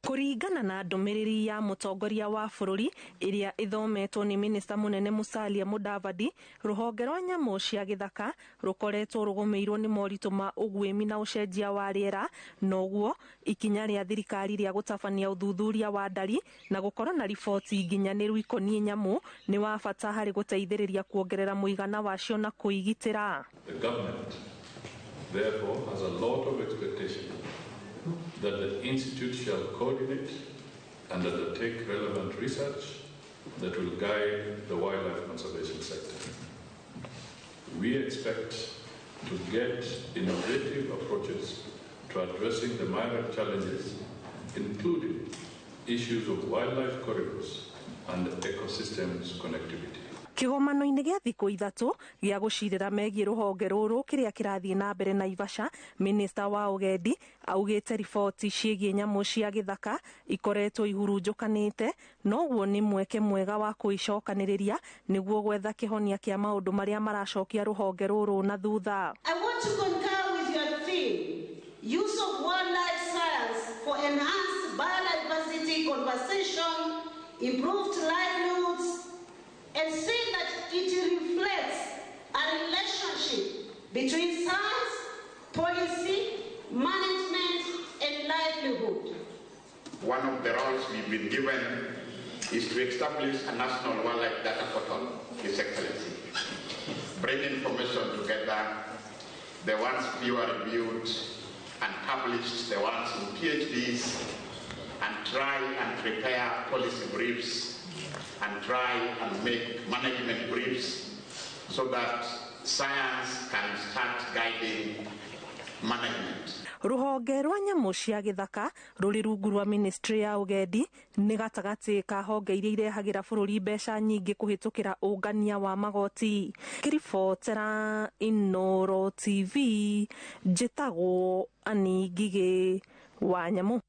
Kũringana na ndũmĩrĩri ya mũtongoria wa bũrũri ĩrĩa ĩthometwo nĩ minista mũnene Musalia Mudavadi, rũhonge rwa nyamũ cia gĩthaka rũkoretwo rũgũmĩirwo nĩ moritũ ma ũguĩmi na ũcenjia wa rĩera, noguo ikinya rĩa thirikari rĩa gũtabania ũthuthuria wa ndari na gũkorwo na riboti nginyanĩru ikoniĩ nyamũ nĩ wa bata harĩ gũteithĩrĩria kuongerera mũigana wacio na kũigitĩra. The government therefore has a lot of expectation that the institute shall coordinate and undertake relevant research that will guide the wildlife conservation sector. We expect to get innovative approaches to addressing the myriad challenges, including issues of wildlife corridors and ecosystems connectivity. Kĩgomano-inĩ gĩa thikũ 3 gĩa gũcirĩra megiĩ rũhonge rũrũ kĩrĩa kĩrathiĩ na mbere Naivasha, minista wa ũgendi augĩte riboti ciĩgiĩ nyamũ cia gĩthaka ikoretwo ihurunjũkanĩte, noguo nĩ mweke mwega wa kũicokanĩrĩria nĩguo gwetha kĩhonia kĩa maũndũ marĩa maracokia rũhonge rũrũ na thutha. I want to concur with your theme, use of wildlife science for enhanced biodiversity conservation, improved livelihoods, and see that it reflects a relationship between science, policy, management, and livelihood. One of the roles we've been given is to establish a national wildlife data portal, His Excellency. Bring information together, the ones peer-reviewed and published, the ones in PhDs, and try and prepare policy briefs and try and make management briefs so that science can start guiding management. Rũhonge rwa nyamũ cia gĩthaka rũrĩ rungu rwa ministry ya ũgendi nĩ gatagatĩ ka honge iria irehagĩra bũrũri mbeca nyingĩ kũhĩtũkĩra ũngania wa magoti. Ngĩribotera Inooro TV, njĩtagwo Annie Ngigĩ wa Nyamũ.